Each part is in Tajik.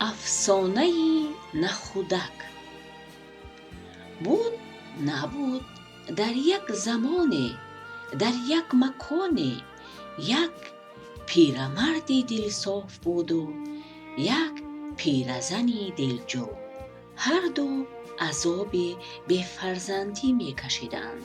Афсонаи Нахӯдак. Буд, набуд, дар як замоне, дар як маконе, як пирамарди дилсоф буду як пиразани дилҷӯ. Ҳарду азоби бефарзандӣ мекашиданд.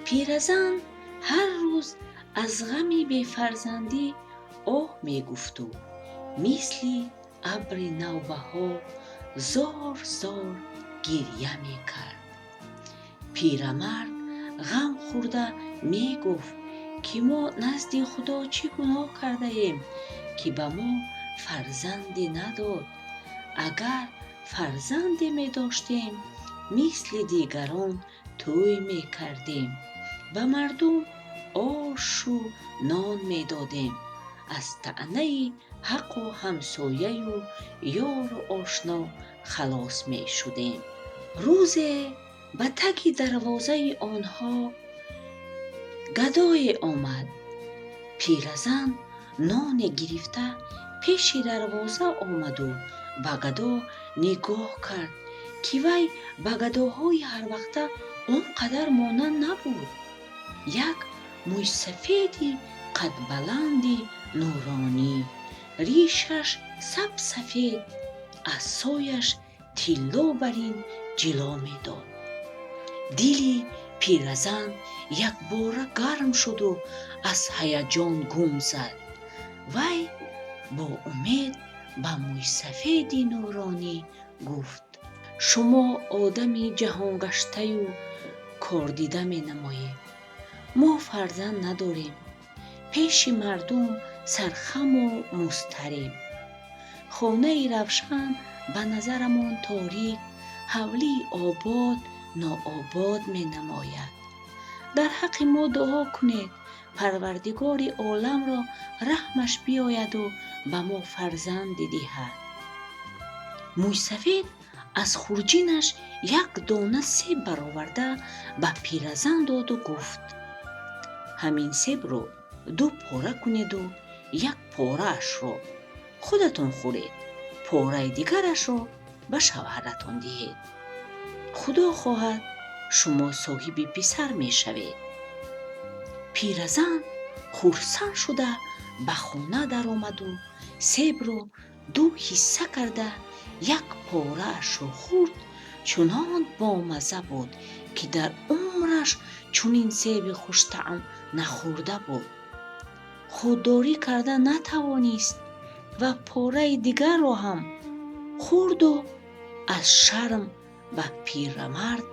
Пиразан ҳар рӯз аз ғами бефарзандӣ оҳ мегуфту мисли абри навбаҳор зор-зор гиря мекард. Пирамард ғам хӯрда мегуфт, ки мо назди Худо чӣ гуноҳ кардаем, ки ба мо фарзанде надод. Агар фарзанде медоштем, мисли дигарон тӯй мекардем, ба мардум ошу нон медодем, аз таънаи ҳаққу ҳамсояю ёру ошно халос мешудем. Рӯзе ба таги дарвозаи онҳо гадое омад. Пиразан ноне гирифта пеши дарвоза омаду ба гадо нигоҳ кард, ки вай ба гадоҳои ҳарвақта он қадар монанд набуд. Як мӯйсафеди қадбаланди нуронӣ, ришаш сап-сафед, асояш тилло барин ҷило медод. Дили пиразан якбора гарм шуду аз ҳаяҷон гум зад. Вай бо умед ба мӯйсафеди нуронӣ гуфт: «Шумо одами ҷаҳонгаштаю кордида менамоед. Мо фарзанд надорем, пеши мардум сархаму музтарем. Хонаи равшан ба назарамон торик, ҳавлии обод нообод менамояд. Дар ҳаққи мо дуо кунед, Парвардигори оламро раҳмаш биёяду ба мо фарзанде диҳад». Мӯйсафед аз хурҷинаш як дона себ бароварда ба пиразан доду гуфт: «Ҳамин себро ду пора кунеду як пораашро худатон хӯред, пораи дигарашро ба шавҳаратон диҳед. Худо хоҳад, шумо соҳиби писар мешавед». Пиразан хурсанд шуда ба хона даромаду себро ду ҳисса карда, як пораашро хӯрд. Чунон бомазза буд, ки дар умраш чунин себи хуштаъм нахӯрда буд. Худдорӣ карда натавонист ва пораи дигарро ҳам хӯрду аз шарм ба пирамард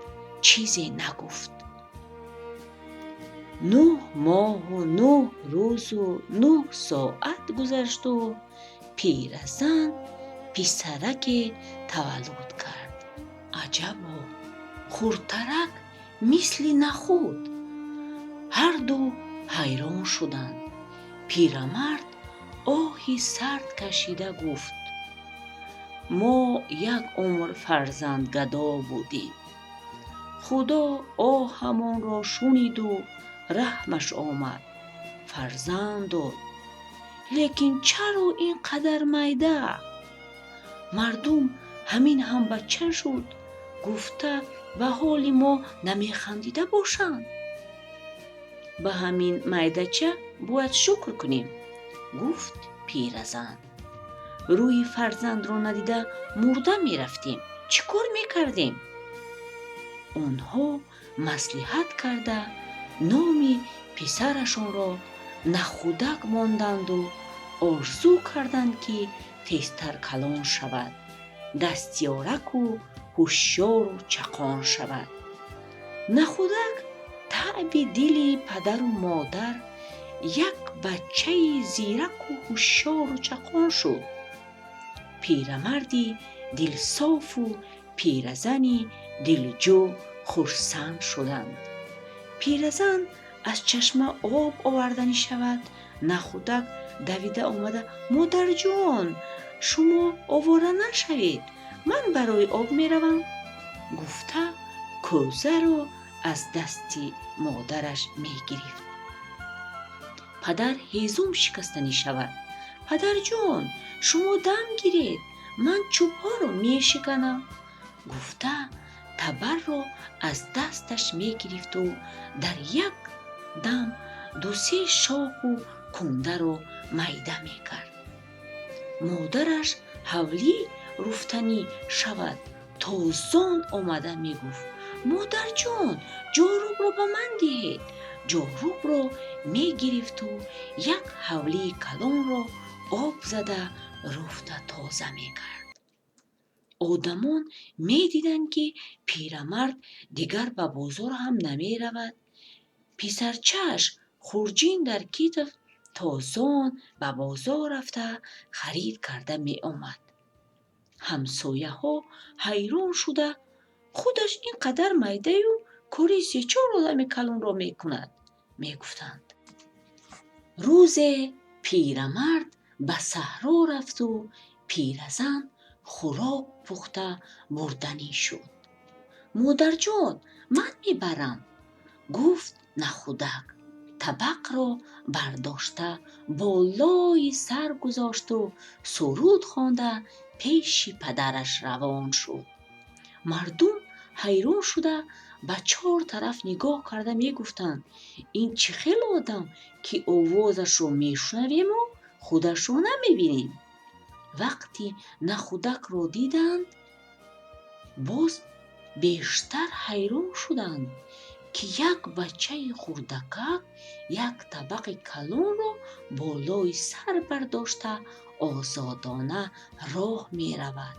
чизе нагуфт. 9 моҳу 9 рӯзу 9 соат гузашту пиразан писараке таваллуд кард. Аҷабо, хурдтарак мисли нахӯд. Ҳарду ҳайрон шуданд. Пирамард оҳи сард кашида гуфт: «Мо як умр фарзандгадо будем. Худо оҳамонро шуниду раҳмаш омад, фарзанд дод. Лекин чаро ин қадар майда? Мардум ҳамин ҳам бача шуд гуфта, ба ҳоли мо намехандида бошанд. Ба ҳамин майдача бояд шукр кунем», гуфт пиразан. «Рӯи фарзандро надида мурда мерафтем, чӣ кор мекардем?» Онҳо маслиҳат карда, номи писарашонро Нахӯдак монданду орзу карданд, ки тезтар калон шавад, дастёраку ҳушёру чақон шавад. Нахӯдак таъби дили падару модар як бачаи зираку ҳушёру чақон шуд. Пирамарди дилсофу пиразани дилҷӯ хурсанд шуданд. Пиразан аз чашма об оварданӣ шавад, Нахӯдак давида омада: «Модарҷон, шумо овора нашавед, ман барои об меравам», гуфта, кӯзаро аз дасти модараш мегирифт. Падар ҳезум шикастанӣ шавад: «Падарҷон, шумо дам гиред, Ман чӯбҳоро мешиканам, гуфта табарро аз дасташ мегирифту дар як дам ду-се шоху кундаро майда мекард. Модараш ҳавлӣ руфтанӣ шавад, тозон омада мегуфт: «Модарҷон, ҷорубро ба ман диҳед». Ҷорубро мегирифту як ҳавлии калонро об зада руфта тоза мекард. Одамон медиданд, ки пирамард дигар ба бозор ҳам намеравад. Писарчааш хурҷин дар китф тозон ба бозор рафта харид карда меомад. Ҳамсояҳо ҳайрон шуда: «Худаш ин қадар майдаю кори се-чор одами калонро мекунад», мегуфтанд. Рӯзе пирамард ба саҳро рафту пиразан хӯрок пухта бурданӣ шуд. «Модарҷон, ман мебарам», гуфт Нахӯдак. Табақро бардошта болои сар гузошту суруд хонда пеши падараш равон шуд. Мардум ҳайрон шуда ба чор тараф нигоҳ карда мегуфтанд: «Ин чӣ хел одам, ки овозашро мешунавему худашро намебинем?» Вақти Нахӯдакро диданд, боз бештар ҳайрон шуданд, ки як бачаи хурдакак як табақи калонро болои сар бардошта озодона роҳ меравад.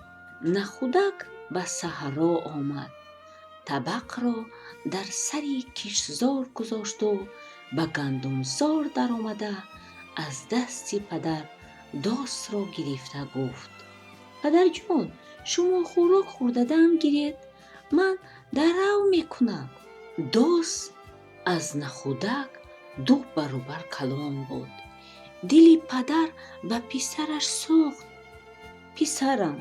Нахӯдак ба саҳро омад. Табақро дар сари киштзор гузошту ба гандумзор даромада, аз дасти падар досро гирифта гуфт: «Падарҷон, шумо хӯрок хӯрда дам гиред, ман дарав мекунам». Дос аз Нахӯдак ду баробар калон буд. Дили падар ба писараш сӯхт. «Писарам,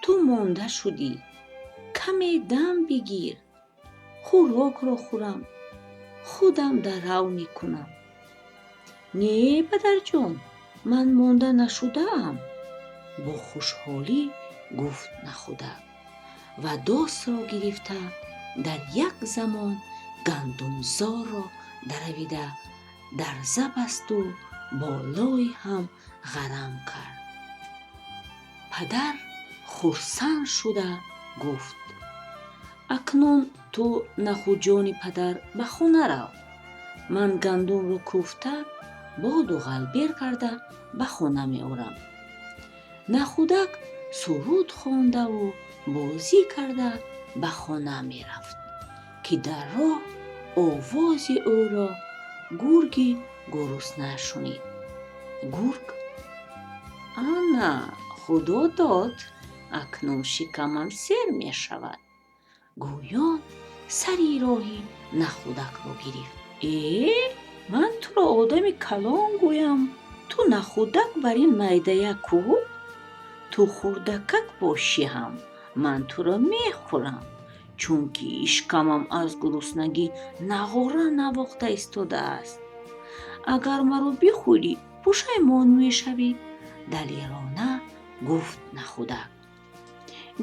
ту монда шудӣ, каме дам бигир, хӯрокро хӯрам, худам дарав мекунам». «Не, падарҷон, ман монда нашудаам», бо хушҳолӣ гуфт Нахӯдак ва досро гирифта дар як замон гандумзорро даравида дарза басту болои ҳам ғарам кард. Падар хурсанд шуда гуфт: «Акнун ту, Нахӯҷони падар, ба хона рав. Ман гандумро кӯфта, боду ғалбер карда ба хона меорам». Нахӯдак суруд хондаву бозӣ карда ба хона мерафт, ки дар роҳ овози ӯро гурги гурусна шунид. Гург: «Ана, худо дод, акнун шикамам сер мешавад», гӯён сари роҳи Нахӯдакро гирифт. «Э, ман туро одами калон гӯям, ту нахӯдак бар ин майдая ку? Ту хурдакак бошӣ ҳам, ман туро мехӯрам, чунки ишкамам аз гуруснагӣ нағора навохта истодааст. Агар маро бихӯрӣ, пушаймон мешавӣ», далерона гуфт Нахӯдак.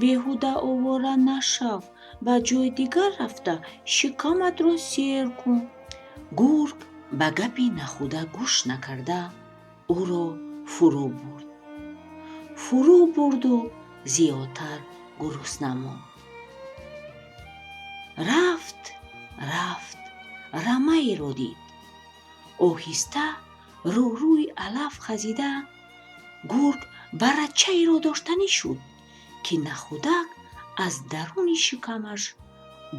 «Беҳуда овора нашав, ба ҷои дигар рафта шикаматро сер кун». Гург ба гапи Нахӯдак гӯш накарда ӯро фурӯ бурд. Фурӯ бурду зиёдтар гурусна монд. Рафт, рафт, рамаеро дид. Оҳиста рӯрӯи алаф хазида, гург барачаеро доштанӣ шуд, ки Нахӯдак аз даруни шикамаш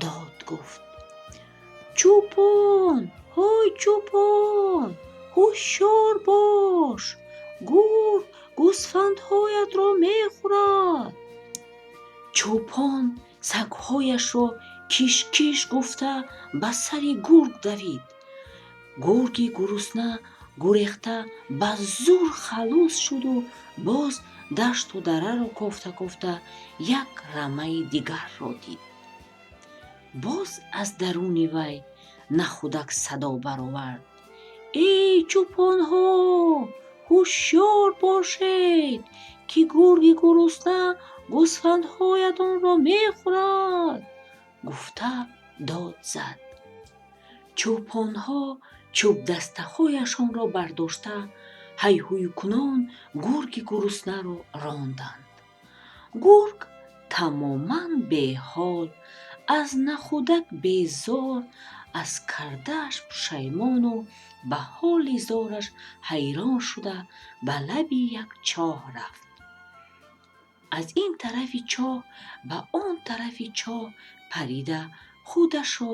дод гуфт: «Чӯпон, ҳой чӯпон, ҳушёр бош, гург гӯсфандҳоятро мехӯрад». Чӯпон сагҳояшро киш-киш гуфта ба сари гург давид. Гурги гурусна гурехта ба зӯр халос шуду боз дашту дараро кофта-кофта як рамаи дигарро дид. Боз аз даруни вай Нахӯдак садо баровард: «Эй чӯпонҳо, ҳушёр бошед, ки гурги гурусна гӯсфандҳоятонро мехӯрад», гуфта дод зад. Чӯпонҳо чӯбдастаҳояшонро бардошта, ҳайҳуйкунон гурги гуруснаро ронданд. Гург тамоман беҳол, аз нахӯдак безор, аз кардааш пушаймону ба ҳоли зораш ҳайрон шуда, ба лаби як чоҳ рафт. Аз ин тарафи чоҳ ба он тарафи чоҳ парида, худашро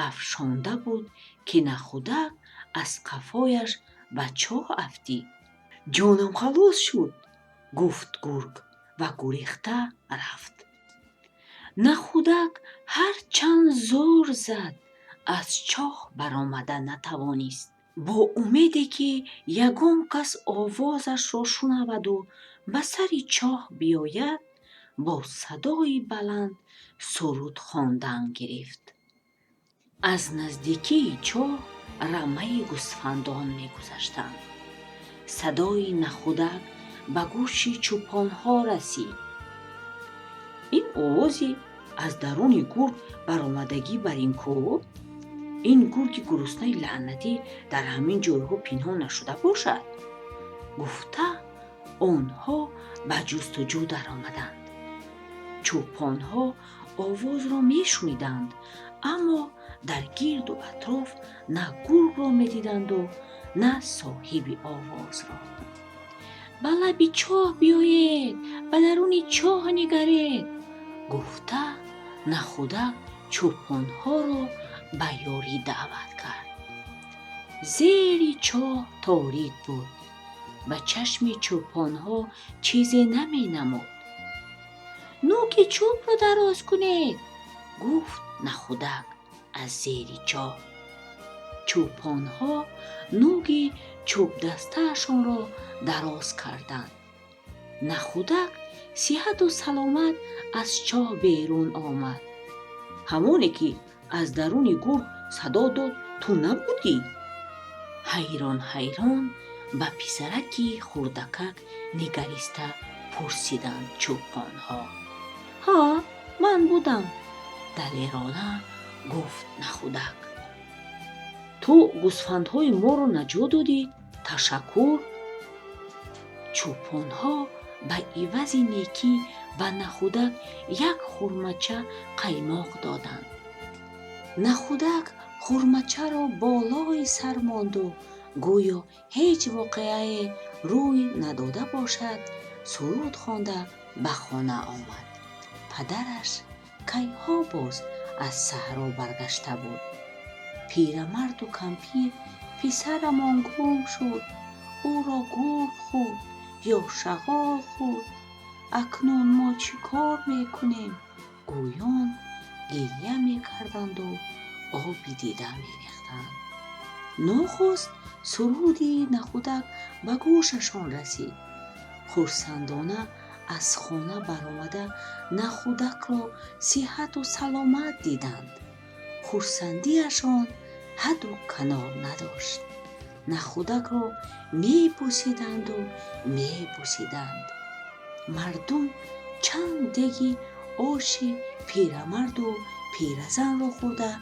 афшонда буд, ки нахӯдак аз қафояш ба чоҳ афтид. «Ҷонам халос шуд», гуфт гург ва гурехта рафт. Нахӯдак ҳарчанд зор зад, аз чоҳ баромада натавонист. Бо умеде, ки ягон кас овозашро шунаваду ба сари чоҳ биёяд, бо садои баланд суруд хондан гирифт. Аз наздикии чоҳ рамаи гӯсфандон мегузаштанд. Садои нахӯдак ба гӯши чӯпонҳо расид. «Ин овози аз даруни гург баромадагӣ бар ин кӯ? Ин гурги гуруснаи лаънатӣ дар ҳамин ҷойҳо пинҳон нашуда бошад», гуфта, онҳо ба ҷустуҷӯ даромаданд. Чӯпонҳо овозро мешуниданд, аммо дар гирду атроф на гургро медиданду, на соҳиби овозро. «Ба лаби чоҳ биёед, ба даруни чоҳ нигаред», гуфта, нахӯдак чӯпонҳоро ба ёрӣ даъват кард. Зери чоҳ торик буд, ба чашми чӯпонҳо чизе наменамуд. «Нӯки чӯбро дароз кунед», гуфт нахӯдак аз зери чоҳ. Чӯпонҳо нӯги чӯбдастаашонро дароз карданд. Нахӯдак сиҳату саломат аз чоҳ берун омад. «Ҳамоне ки аз даруни гург садо дод, ту набудӣ?» ҳайрон ҳайрон ба писараки хурдакак нигариста пурсиданд чӯпонҳо. «Ҳа, ман будам», далерона гуфт нахӯдак. «Ту гӯсфандҳои моро наҷот додӣ, ташаккур». Чӯпонҳо ба ивази некӣ ба нахӯдак як хурмача қаймоқ доданд. Нахӯдак хурмачаро болои сар монду, гӯё ҳеҷ воқеае рӯй надода бошад, суруд хонда ба хона омад. Падараш кайҳо боз аз саҳро баргашта буд. Пирамарду кампир «Писарамон гум шуд, ӯро гург хӯрд ё шағол хӯрд, акнун мо чӣ кор мекунем?» гӯён гиря мекарданду оби дида мерехтанд. Нохост суруди нахӯдак ба гӯшашон расид. Хурсандона аз хона баромада, нахӯдакро сиҳату саломат диданд. Хурсандиашон ҳадду канор надошт. Нахӯдакро мебӯсиданду мебӯсиданд. Мардум чанд деги оши пирамарду пиразанро хӯрда,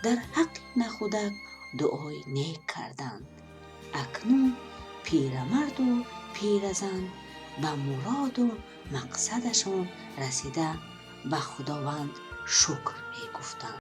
дар ҳаққи нахӯдак дуои нек карданд. Акнун пирамарду пиразан ба муроду мақсадашон расида, ба Худованд шукр мегуфтанд.